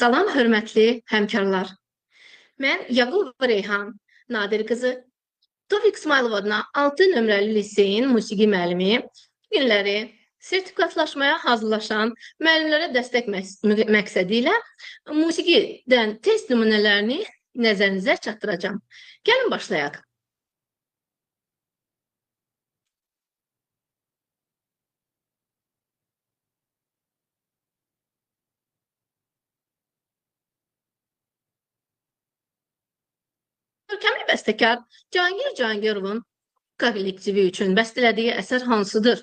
Salam hörmətli həmkarlar. Mən Yaqubova Reyhan Nadir qızı, Tofiq İsmayılov adına 6 nömrəli liseyin musiqi müəllimi, günləri sertifikatlaşmaya hazırlaşan müəllimlərə dəstək məqsədi ilə musiqidən test nümunələrini nəzərinizə çatdıracağam. Gəlin başlayaq. Görkəmli bəstəkar Cahangir Cahangirovun kollektivi üçün bəstələdiyi əsər hansıdır?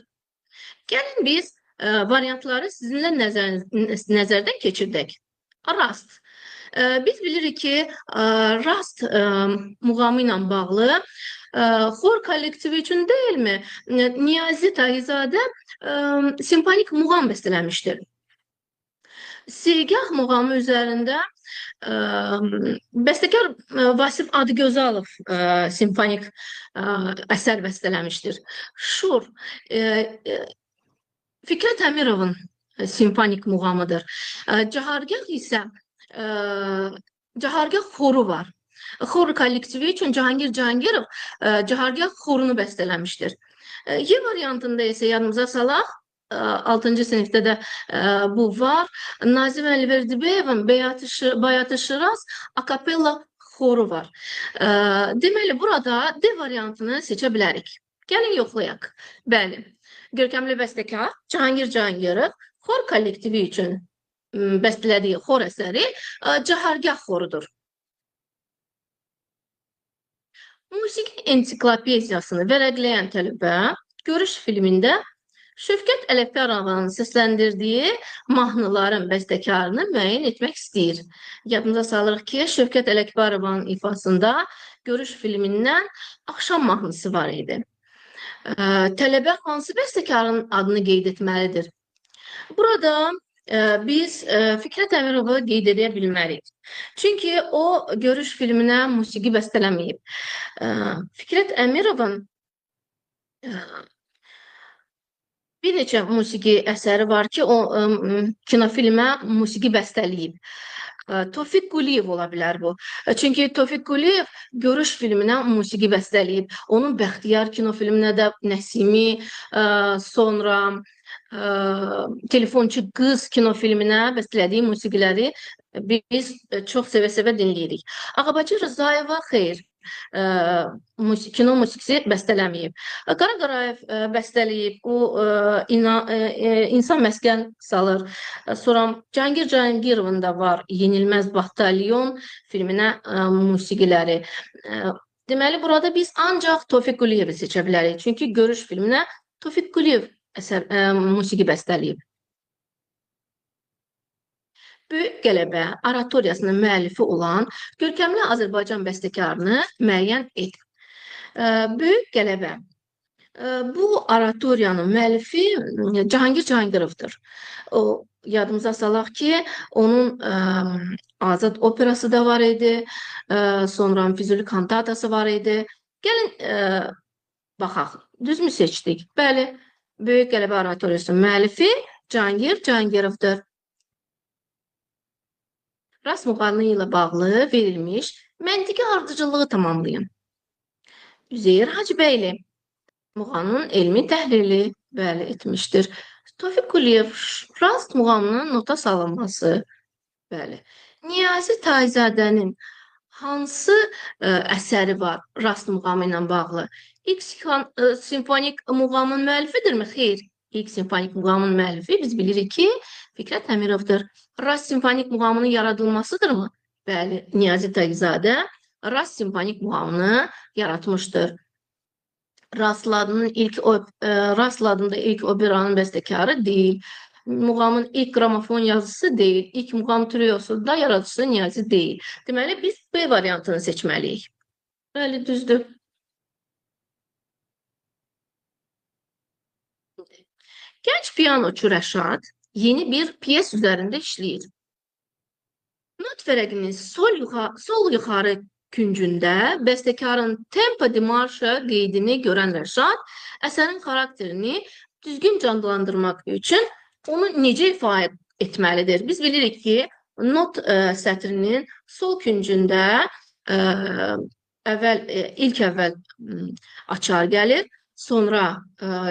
Gəlin biz variantları sizinlə nəzərdən keçirdək. Rast. Biz bilirik ki, Rast muğamı ilə bağlı xor kollektivi üçün deyilmi? Niyazi Tağızadə simfonik muğam bəstələmişdir. Segah muğamı üzərində bəstəkar Vasif Adıgözəlov simfonik əsər bəstələmişdir. Şur Fikrət Əmirovun simfonik muğamıdır. Cahargah isə Cahargah xoru var. Xor kollektivi üçün Cahangir Cahangirov Cahargah xorunu bəstələmişdir. Y variantında isə yadımıza salaq. 6-cı sinifdə də bu var. Nazim Əliverdibəyevin Bayatı Şiraz akapella xoru var. Deməli, burada D variantını seçə bilərik. Gəlin yoxlayaq. Bəli, görkəmli bəstəkar Cahangir Cahangirov xor kollektivi üçün bəstələdiyi xor əsəri Cahargah xorudur. Musiqi ensiklopediyasını vərəqləyən tələbə Görüş filmində Şövkət Ələkbərovanın səsləndirdiyi mahnıların bəstəkarını müəyyən etmək istəyir. Yadımıza salırıq ki, Şövkət Ələkbərovanın ifasında Görüş filmindən Axşam mahnısı var idi. Tələbə hansı bəstəkarın adını qeyd etməlidir? Burada biz Fikrət Əmirovu qeyd edə bilmərik. Çünki o Görüş filminə musiqi bəstələməyib. Fikrət Əmirovun bir neçə musiqi əsəri var ki, o kinofilmə musiqi bəstələyib. Tofiq Quliyev ola bilər bu. Çünki Tofiq Quliyev Görüş filminə musiqi bəstələyib. Onun Bəxtiyar kinofilminə də Nəsimi, sonra Telefonçu Qız kinofilminə bəstələdiyi musiqiləri biz çox sevə-sevə dinləyirik. Ağabacı Rızayeva xeyr. Kino musiqisi bəstələməyib. Qara Qarayev bəstələyib, o insan məskən salır. Sonra Cahangir Cahangirovun da var Yenilməz Batalyon filminə musiqiləri. Deməli, burada biz ancaq Tofiq Quliyevi seçə bilərik. Çünki Görüş filminə Tofiq Quliyev musiqi bəstələyib. Böyük Qələbə oratoriyasının müəllifi olan görkəmli Azərbaycan bəstəkarını müəyyən et. Böyük Qələbə. Bu oratoriyanın müəllifi Cahangir Cahangirovdur. O, yadımıza salaq ki, onun Azad operası da var idi, sonra Füzuli kantatası var idi. Gəlin baxaq, düzmü seçdik? Bəli, Böyük Qələbə oratoriyasının müəllifi Cahangir Cahangirovdur. Rast muğamı ilə bağlı verilmiş məntiqi ardıcıllığı tamamlayın. Üzeyir Hacıbəyli muğamının elmi təhlili bəli etmişdir. Tofiq Quliyev Rast muğamının nota salınması bəli. Niyazi Tağızadənin hansı əsəri var Rast muğamı ilə bağlı? İlk simfonik muğamın müəllifidirmi? Xeyr. İlk simfonik muğamın müəllifi biz bilirik ki, Fikrət Əmirovdur. Rast simfonik muğamının yaradılmasıdırmı? Bəli, Niyazi Tağızadə Rast simfonik muğamını yaratmışdır. Rast adında ilk operanın bəstəkarı deyil. Muğamın ilk qramofon yazısı deyil. İlk muğam triosu da yaradıcısı Niyazi deyil. Deməli, biz B variantını seçməliyik. Bəli, düzdür. Gənc piyanoçu Rəşad yeni bir piyes üzərində işləyir. Not vərəqinin sol yuxarı küncündə bəstəkarın tempo di marşa qeydini görən Rəşad əsərin xarakterini düzgün canlandırmaq üçün onu necə ifadə etməlidir? Biz bilirik ki, Not sətrinin sol küncündə ilk əvvəl açar gəlir, sonra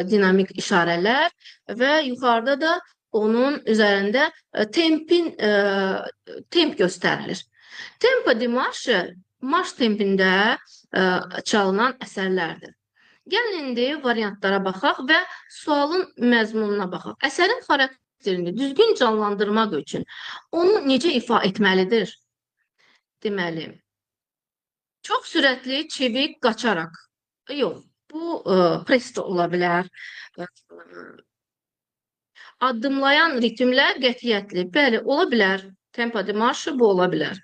dinamik işarələr və yuxarıda da onun üzərində temp göstərilir. Tempo di marşı marş tempində çalınan əsərlərdir. Gəlin indi variantlara baxaq və sualın məzmununa baxaq. Əsərin xarakterini düzgün canlandırmaq üçün onu necə ifa etməlidir? Deməli, çox sürətli, çevik, qaçaraq. Yox, bu presto ola bilər. Addımlayan ritmlər qətiyyətli. Bəli, ola bilər. Tempo di marşı bu ola bilər.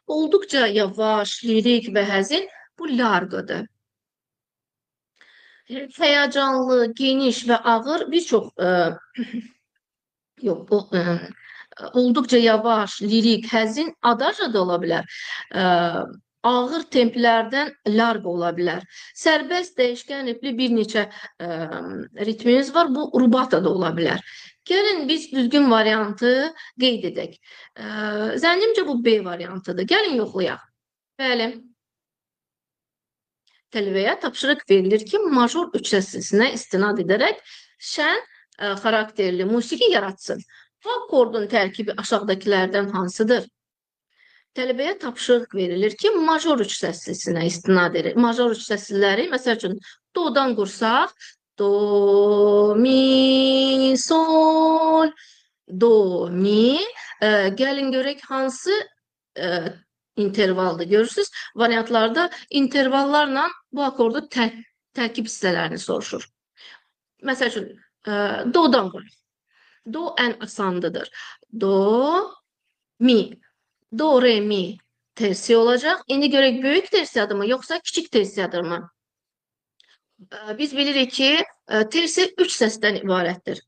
Olduqca yavaş, lirik və həzin bu largodur. Həyəcanlı, geniş və ağır bir çox yox, bu olduqca yavaş, lirik, həzin adaja da ola bilər. Ağır templərdən largo ola bilər. Sərbəst dəyişkən ritmli bir neçə ritmimiz var. Bu rubata da ola bilər. Gəlin biz düzgün variantı qeyd edək. Zənnimcə bu B variantıdır. Gəlin yoxlayaq. Bəli. Tələbəyə tapşırıq verilir ki, major üç səslisinə istinad edərək şən xarakterli musiqi yaratsın. Bu akordun tərkibi aşağıdakılardan hansıdır? Tələbəyə tapşırıq verilir ki, major üç səslisinə istinad edir. Major üç səsliləri, məsəl üçün, dodan qursaq, do, mi, sol, do, mi. Gəlin görək hansı intervaldır. Görürsünüz, variantlarda intervallarla bu akordu tərkib hissələrini soruşur. Məsəl üçün, dodan quraq. Do ən asandıdır. Do, mi. Do, re, mi tersi olacaq. İndi görək, böyük tersiyadırmı, yoxsa kiçik tersiyadırmı? Biz bilirik ki, tersi 3 səsdən ibarətdir.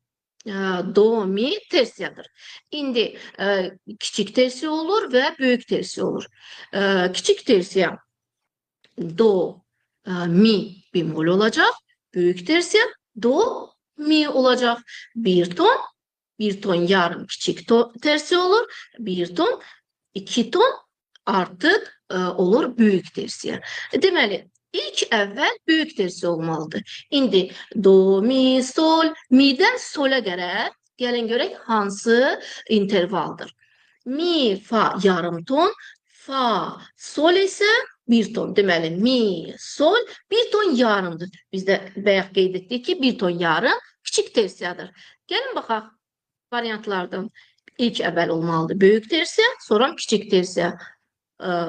Do, mi tersiyadır. İndi kiçik tersi olur və böyük tersi olur. Kiçik tersiya do, mi bemol olacaq. Böyük tersiya do, mi olacaq. Bir ton, bir ton yarım kiçik tersi olur. Bir ton, iki ton artıq olur böyük tersiya. Deməli, ilk əvvəl böyük tersi olmalıdır. İndi do, mi, sol, midən sola qədər gəlin görək hansı intervaldır. Mi, fa yarım ton, fa, sol isə bir ton. Deməli, mi, sol bir ton yarımdır. Biz də bayaq qeyd etdik ki, bir ton yarım kiçik tersiyadır. Gəlin baxaq variantlardan. İlk əvvəl olmalıdır böyük tersiya, sonra kiçik tersiya.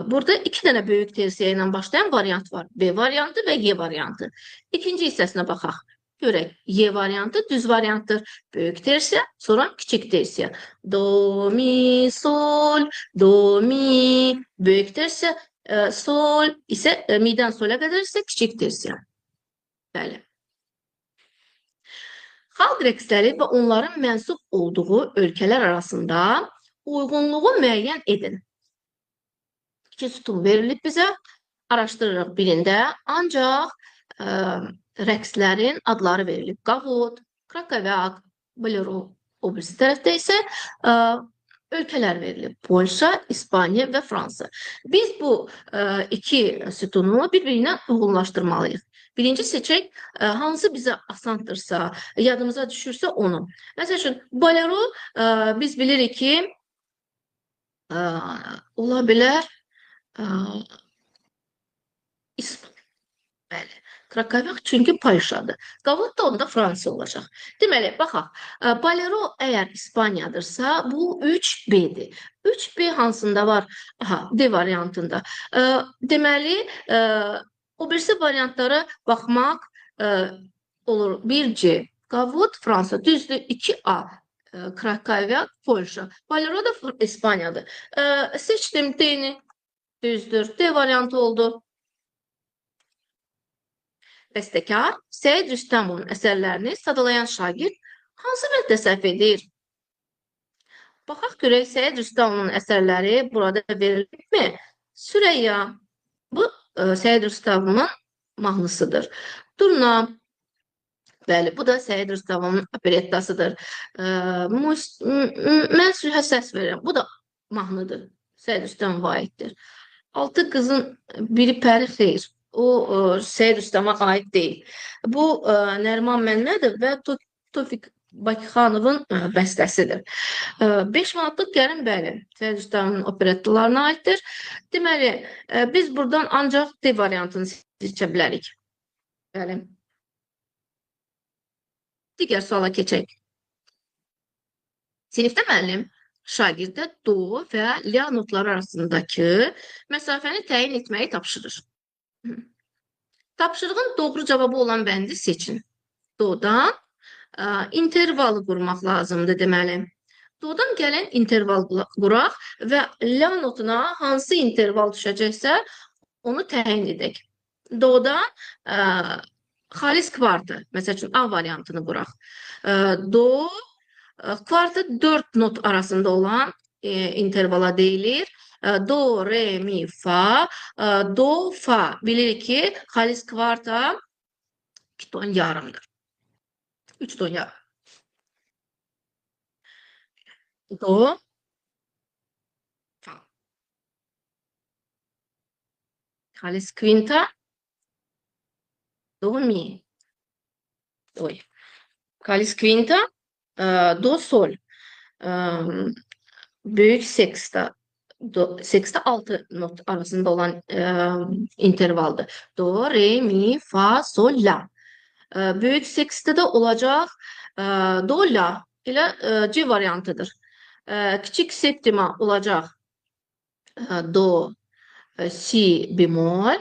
Burada iki dənə böyük tersiya ilə başlayan variant var. B variantı və Y variantı. İkinci hissəsinə baxaq. Görək, Y variantı düz variantdır. Böyük tersiya, sonra kiçik tersiya. Do, mi, sol, do, mi, böyük tersiya, sol isə midən sola qədər isə kiçik tersiya. Bəli. Xalq rəqsləri və onların mənsub olduğu ölkələr arasında uyğunluğu müəyyən edin. İki sütun verilib bizə. Araşdırırıq birində. Ancaq rəqslərin adları verilib. Qavot, Krakovyak, Bolero. O birisi tərəfdə isə ölkələr verilib. Polşa, İspaniya və Fransa. Biz bu iki sütunu bir-birinə uyğunlaşdırmalıyıq. Birinci seçək, hansı bizə asanddırsa, yadımıza düşürsə onu. Məsəl üçün, bolero biz bilirik ki, ola bilər İspaniya. Bəli. Krakovyak çünki Polşadır. Qavot da onda Fransa olacaq. Deməli, baxaq. Bolero əgər İspaniyadırsa, bu 3B-dir. 3B hansında var? Aha, D variantında. Deməli, o birisi variantlara baxmaq olur. 1C, Qavot, Fransa. Düzdür, 2A, Krakovyak, Polşa. Bolero da İspaniyadır. Seçdim D-ni. Düzdür. D variantı oldu. Bəstəkar Səid Rüstəmovun əsərlərini sadalayan şagird hansı bənddə səhv edir? Baxaq görək Səid Rüstəmovun əsərləri burada verilibmi? Süreyya, bu Səid Rüstəmovun mahnısıdır. Durna, bəli, bu da Səid Rüstəmovun operettasıdır. Mən sülhə səs verirəm. Bu da Mahnıdır. Səid Rüstəmova aiddir. 6 qızın biri pəri, xeyr. O Səid Rüstəmə aid deyil. Bu Nəriman Məmmədov və Tofiq Bakıxanovun bəstəsidir. 5 manatlıq gəlin, bəli, Səid Rüstəmovun operettalarına aiddir. Deməli, biz buradan ancaq D variantını seçə bilərik. Bəli. Digər suala keçək. Sinifdə müəllim şagirdə do və lia notları arasındakı məsafəni təyin etməyi tapşırır. Tapşırığın doğru cavabı olan bəndi seçin. Dodan intervalı qurmaq lazımdır deməli. Dodan gələn interval quraq və lia notuna hansı interval düşəcəksə onu təyin edək. Dodan xalis kvartı, məsəl üçün A variantını quraq. Do kvartı 4 not arasında olan intervala deyilir. Do, re, mi, fa. Do, fa. Bilirik ki, xalis kvarta 2 ton yarımdır. 3 ton yarım. Do, fa. Xalis kvinta. Do, mi. Oy. Xalis kvinta. Do, sol. Böyük seksta. Seksta 6 not arasında olan intervaldır. Do, re, mi, fa, sol, la. Böyük seksta da olacaq do, la ilə C variantıdır. Kiçik septima olacaq do, si bemol.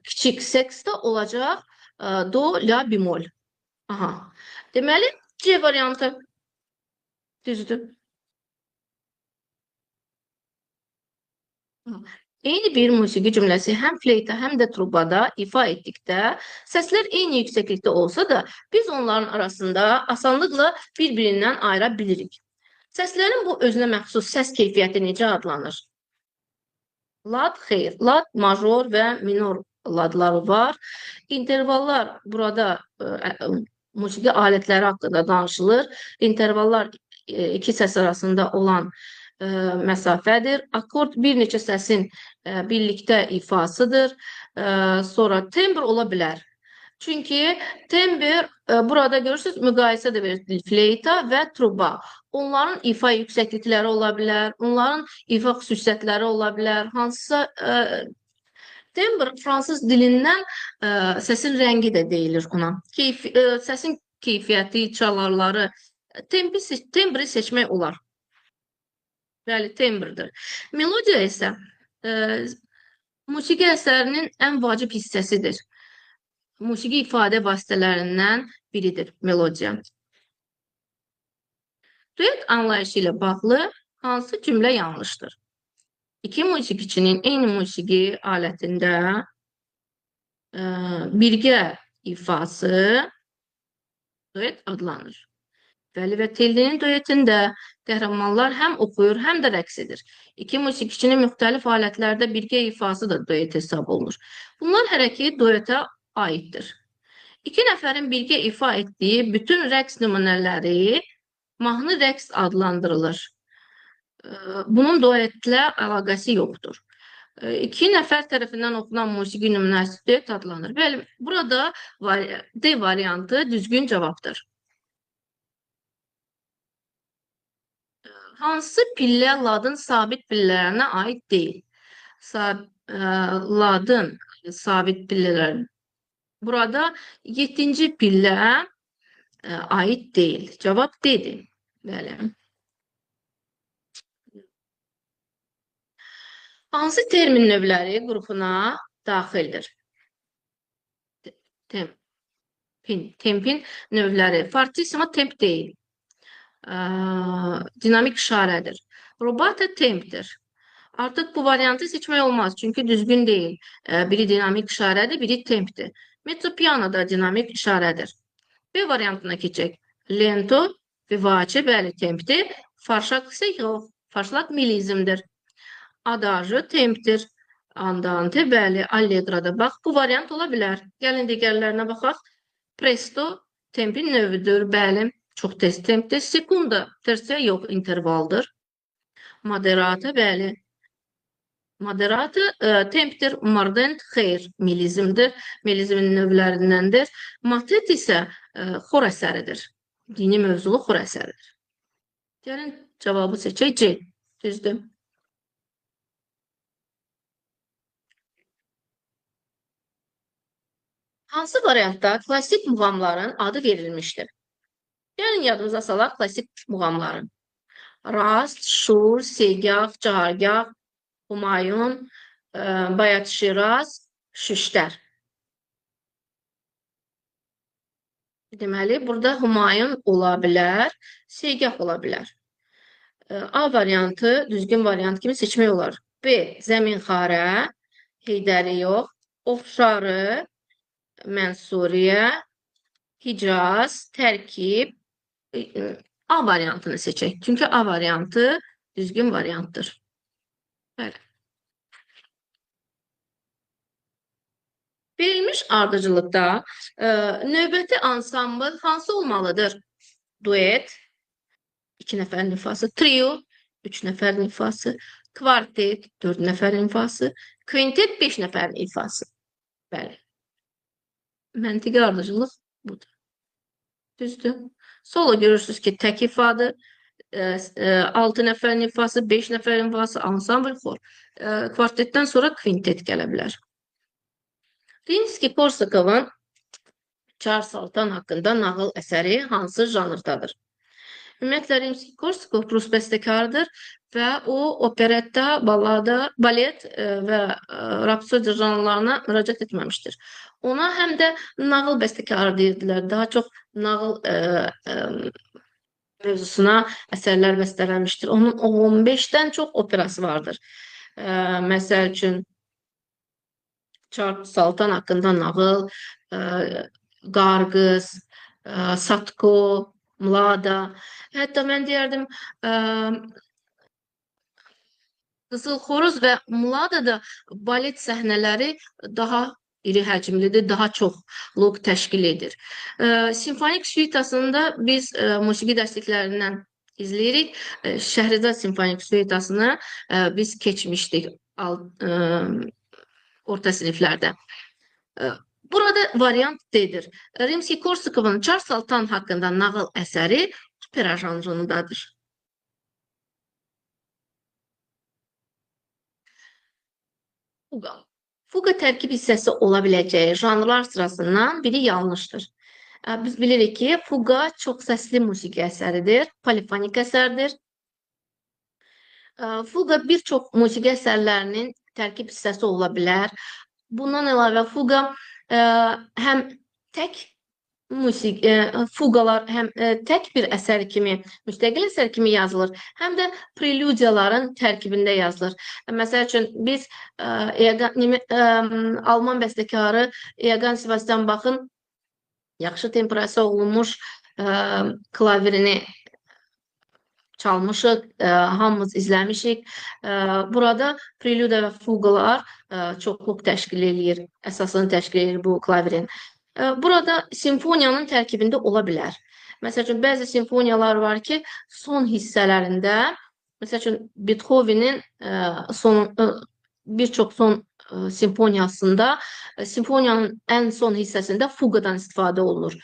Kiçik seksta olacaq do, la bemol. Aha. Deməli, C variantı düzdür. Eyni bir musiqi cümləsi həm fleyta, həm də trubada ifa etdikdə səslər eyni yüksəklikdə olsa da biz onların arasında asanlıqla bir-birindən ayıra bilirik. Səslərin bu özünə məxsus səs keyfiyyəti necə adlanır? Lad, xeyr. Lad, major və minor ladları var. İntervallar burada musiqi alətləri haqqında danışılır. İntervallar iki səs arasında olan məsafədir. Akord bir neçə səsin birlikdə ifasıdır. Sonra tembr ola bilər. Çünki tembr burada görürsünüz, müqayisə də verilir. Fleyta və truba. Onların ifa yüksəklikləri ola bilər, onların ifa xüsusiyyətləri ola bilər. Hansısa tembr fransız dilindən səsin rəngi də deyilir ona. Səsin keyfiyyəti, çalarları, tembri seçmək olar. Bəli, tembrdir. Melodiya isə musiqi əsərinin ən vacib hissəsidir. Musiqi ifadə vasitələrindən biridir melodiya. Duet anlayışı ilə bağlı hansı cümlə yanlışdır? İki musiqiçinin eyni musiqi alətində birgə ifası duet adlanır. Vəli və Tellinin duetində qəhrəmanlar həm oxuyur, həm də rəqs edir. İki musiqiçinin müxtəlif alətlərdə birgə ifası da duet hesab olunur. Bunlar hər iki duetə aiddir. İki nəfərin birgə ifa etdiyi bütün rəqs nümunələri mahnı rəqs adlandırılır. Bunun duetlə əlaqəsi yoxdur. İki nəfər tərəfindən oxunan musiqi nümunəsi duet adlanır. Bəli, burada D variantı düzgün cavabdır. Hansı pillə ladın sabit pillələrinə aid deyil? Ladın sabit pillələri. Burada 7-ci pillə aid deyil. Cavab D-dir. Bəli. Hansı termin növləri qrupuna daxildir? Tempin növləri. Fortissimo temp deyil. Dinamik işarədir. Rubato tempdir. Artıq bu variantı seçmək olmaz. Çünki düzgün deyil. Biri dinamik işarədir, biri tempdir. Mezzo piano da dinamik işarədir. B variantına keçək. Lento, vivace, bəli, tempdir. Farşaq isə yox. Farşlaq milizmdir. Adagio tempdir. Andante, bəli, Allegro'da. Bax, bu variant ola bilər. Gəlin digərlərinə baxaq. Presto tempin növüdür, bəli. Çox tez tempdir. Sekunda, tersiya yox, intervaldır. Moderata, bəli. Moderata tempdir, mordent xeyr, melizmdir. Melizmin növlərindəndir. Matet isə xor əsəridir. Dini mövzulu xor əsəridir. Gəlin cavabı seçək. C. Düzdür. Hansı variantda klassik muğamların adı verilmişdir? Gəlin yadımıza salaq klassik muğamları. Rast, Şur, Segah, Cahargah, Humayun, Bayat Şiraz, Şüştər. Deməli, burada Humayun ola bilər, Segah ola bilər. A variantı düzgün variant kimi seçmək olar. B. Zəminxarə, Heydəri yox, Ofşarı, Mənsuriyə, Hicaz, Tərkib. A variantını seçək. Çünki A variantı düzgün variantdır. Bəli. Verilmiş ardıcılıqda növbəti ansambl hansı olmalıdır? Duet, 2 nəfərin ifası, trio, 3 nəfərin ifası, kvartet, 4 nəfərin ifası, kvintet, 5 nəfərin ifası. Bəli. Məntiqi ardıcılıq budur. Düzdür. Solo görürsünüz ki, tək ifadır. 6 nəfərin ifası, 5 nəfərin ifası, ansambl, xor. Kvartetdən sonra kvintet gələ bilər. Rimski-Korsakovun Çar Saltan haqqında nağıl əsəri hansı janrdadır? Ümumiyyətlə, Rimski-Korsakov rus bəstəkarıdır və o operetta, ballada, balet və rapsodiya janrlarına müraciət etməmişdir. Ona həm də nağıl bəstəkarı deyirdilər. Daha çox nağıl mövzusuna əsərlər bəstələnmişdir. Onun 15-dən çox operası vardır. Məsəl üçün, Çar Saltan haqqında nağıl, Qarqız, Satko, Mlada. Hətta mən deyərdim, Qızıl Xoruz və Mladada balet səhnələri daha iri həcmlidir, daha çoxluq təşkil edir. Simfonik suitasında biz musiqi dərsliklərindən izləyirik. Şəhrizad simfonik suitasını biz keçmişdik orta siniflərdə. Burada variant D-dir. Rimski-Korsakovun Çar Saltan haqqında nağıl əsəri opera janrındadır. Fuqa. Fuqa tərkib hissəsi ola biləcəyi janrlar sırasından biri yanlışdır. Biz bilirik ki, fuqa çox səsli musiqi əsəridir, polifonik əsərdir. Fuqa bir çox musiqi əsərlərinin tərkib hissəsi ola bilər. Bundan əlavə fuqa həm tək musiqi, fuqalar həm tək bir əsər kimi, müstəqil əsər kimi yazılır, həm də prelüdiyaların tərkibində yazılır. Məsəl üçün, biz Alman bəstəkarı Johann Sebastian Bachın yaxşı temperasiya olunmuş klavirini çalmışıq, hamımız izləmişik. Burada prelüdiya və fuqalar çoxluq təşkil eləyir, əsasını təşkil eləyir bu klavirin. Burada simfoniyanın tərkibində ola bilər. Məsəl üçün, bəzi simfoniyalar var ki, son hissələrində, məsəl üçün, Beethovenin bir çox son simfoniyasında, simfoniyanın ən son hissəsində fuqadan istifadə olunur.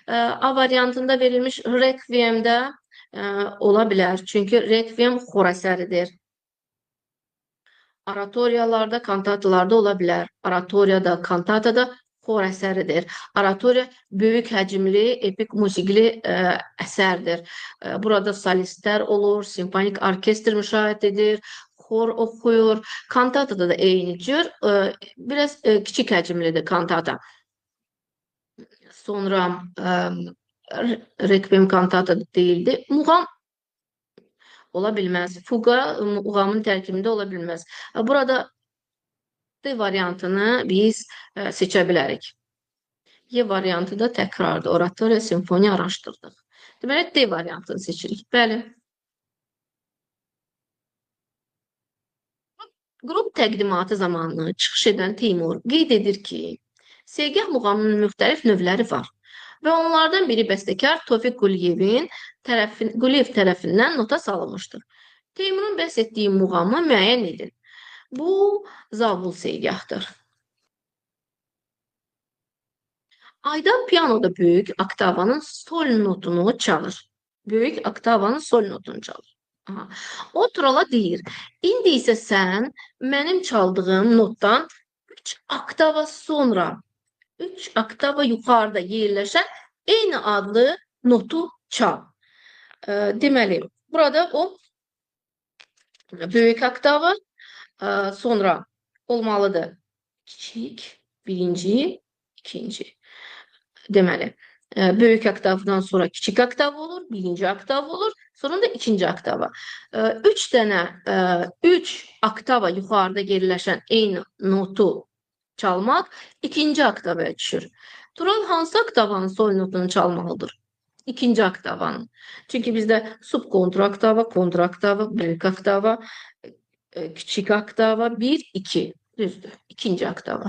A variantında verilmiş Requiem'də ola bilər. Çünki Requiem xor əsəridir. Oratoriyalarda, kantatalarda ola bilər. Oratoriyada, kantatada xor əsəridir. Oratoriya böyük həcmli, epik musiqili əsərdir. Burada solistlər olur, simfonik orkestr müşahidə edir, xor oxuyur. Kantatada da eyni cür, biraz kiçik həcmlidir kantata. Sonra Requiem kantata deyildi. Muğam ola bilməz. Fuqa muğamın tərkibində ola bilməz. Burada D variantını biz seçə bilərik. Y variantı da təkrardır. Oratoriya, simfoniya araşdırdıq. Deməli, D variantını seçirik. Bəli. Qrup təqdimatı zamanı çıxış edən Teymur qeyd edir ki, Segah muğamının müxtəlif növləri var və onlardan biri bəstəkar Tofiq Quliyev tərəfindən nota salınmışdır. Teymurun bəhs etdiyi muğamı müəyyən edin. Bu, Zabul Seygahdır. Aydan pianoda böyük oktavanın sol notunu çalır. Böyük oktavanın sol notunu çalır. Aha. O Turala deyir, indi isə sən mənim çaldığım notdan 3 oktava sonra, 3 oktava yuxarıda yerləşən eyni adlı notu çal. Deməli, burada o böyük oktava, sonra olmalıdır kiçik, birinci, ikinci. Deməli, böyük oktavdan sonra kiçik oktav olur, birinci oktav olur, sonra da ikinci oktava. 3 oktava yuxarıda yerləşən eyni notu çalmaq ikinci oktavaya düşür. Tural hansı oktavanın sol notunu çalmalıdır? İkinci oktavanın. Çünki bizdə subkontraoktava, kontraoktava, böyük oktava, kiçik oktava, 1, 2. Düzdür. İkinci oktava.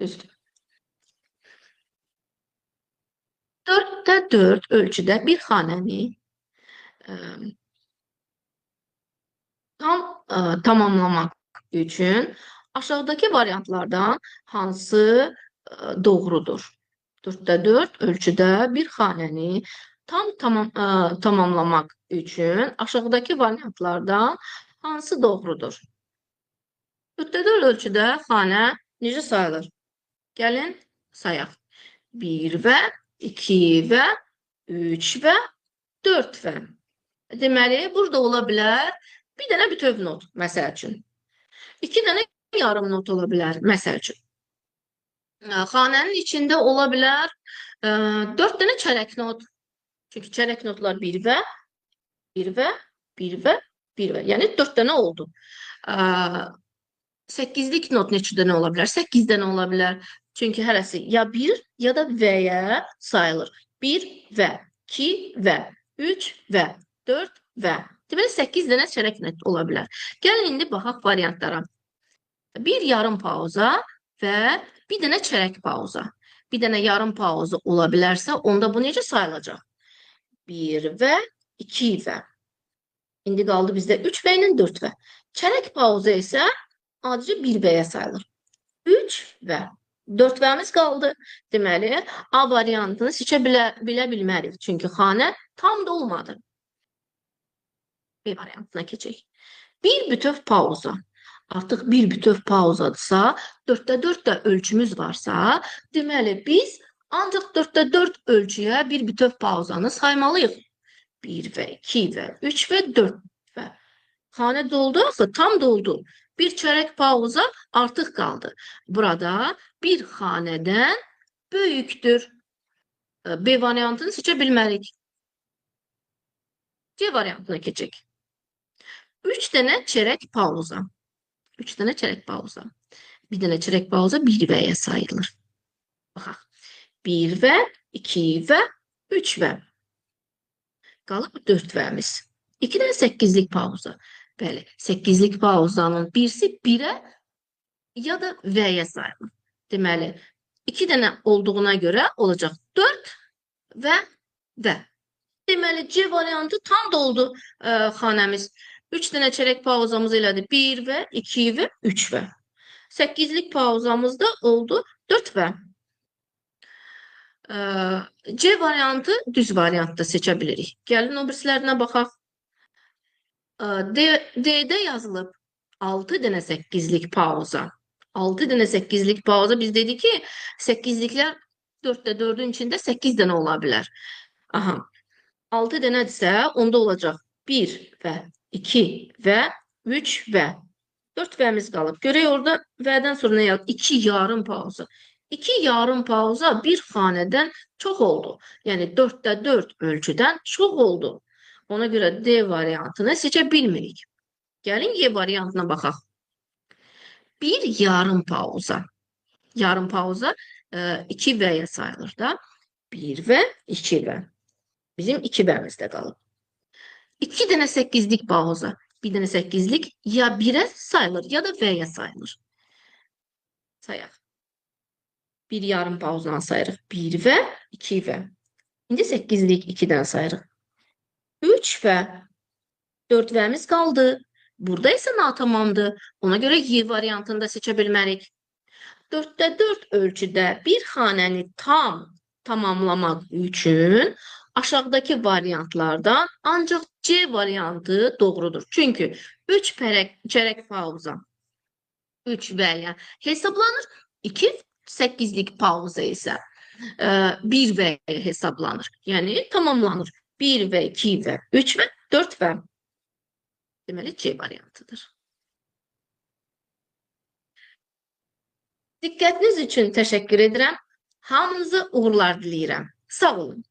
Düzdür. 4-də 4 ölçüdə bir xanəni tam tamamlamaq üçün aşağıdakı variantlardan hansı doğrudur? 4-də 4 ölçüdə bir xanəni tam tamamlamaq üçün aşağıdakı variantlardan hansı doğrudur? 4-də 4 ölçüdə xanə necə sayılır? Gəlin sayaq. 1 və 2 və 3 və 4 və. Deməli, burada ola bilər bir dənə bütöv not, məsəl üçün. 2 dənə yarım not ola bilər, məsəl üçün. Xanənin içində ola bilər 4 dənə çərək not. Çünki çərək notlar 1 və, 1 və, 1 və, 1 və. Yəni 4 dənə oldu. 8-lik not neçə dənə ola bilər? 8 dənə ola bilər. Çünki hərəsi ya 1 ya da və-yə sayılır. 1 və, 2 və, 3 və, 4 və. Deməli, 8 dənə çərək not ola bilər. Gəlin indi baxaq variantlara. Bir yarım pauza və bir dənə çərək pauza. Bir dənə yarım pauza ola bilərsə, onda bu necə sayılacaq? 1 və 2 və. İndi qaldı bizdə 3 və ilə 4 və. Çərək pauza isə adicə 1 və-yə sayılır. 3 və 4 vəmiz qaldı. Deməli, A variantını seçə bilə bilmərik. Çünki xanə tam da olmadı. B variantına keçək. Bir bütöv pauza. Artıq bir bütöv pauzadırsa, 4-də 4 də ölçümüz varsa, deməli, biz ancaq 4-də 4 ölçüyə bir bütöv pauzanı saymalıyıq. 1 və 2 və 3 və 4 və. Xanə doldu axı, tam doldu. Bir çörək pauza artıq qaldı. Burada bir xanədən böyükdür. B variantını seçə bilmərik. C variantına keçək. 3 dənə çörək pauza. 3 dənə çörək pauza. Bir dənə çörək pauza 1 və-yə sayılır. Baxaq. 1 və, 2 və, 3 və. Qalıb 4 vəmiz. 2 dənə 8-lik pauza. Bəli, 8-lik pauzanın birisi 1-ə ya da V-yə sayılır. Deməli, 2 dənə olduğuna görə olacaq 4 və V. Deməli, C variantı tam doldu xanəmiz. 3 dənə çərək pauzamız elədi. 1 və, 2 və, 3 və. 8-lik pauzamız da oldu 4 və. C variantı düz variantda seçə bilirik. Gəlin o birisilərinə baxaq. D-də yazılıb 6 dənə 8-lik pauza. 6 dənə 8-lik pauza. Biz dedik ki, 8-liklər 4-də 4-ün içində 8 dənə ola bilər. Aha. 6 dənədirsə, onda olacaq 1 və 2 və 3 və 4 vəmiz qalıb. Görək orada vədən sonra nə yazılıb? 2 yarım pauza. 2 yarım pauza bir xanədən çox oldu. Yəni 4-də 4 ölçüdən çox oldu. Ona görə D variantını seçə bilmirik. Gəlin E variantına baxaq. Bir yarım pauza. Yarım pauza 2 V-yə sayılır da. 1 və 2 V. Bizim 2 V-miz də qalıb. 2 dənə 8-lik pauza. Bir dənə 8-lik ya 1-ə sayılır ya da V-yə sayılır. Sayaq. Bir yarım pauzdan sayırıq. 1 və 2 V. İndi 8-lik 2-dən sayırıq. 3 və 4 V-miz qaldı. Burada isə natamamdır. Ona görə Y variantını da seçə bilmərik. 4-də 4 ölçüdə bir xanəni tam tamamlamaq üçün aşağıdakı variantlardan ancaq C variantı doğrudur. Çünki 3 çərək pauza 3 V-yə hesablanır. 2 8-lik pauza isə 1 V hesablanır. Yəni tamamlanır. 1 V, 2 V, 3 V, 4 V. Deməli C variantıdır. Diqqətiniz üçün təşəkkür edirəm. Hamınıza uğurlar diləyirəm. Sağ olun.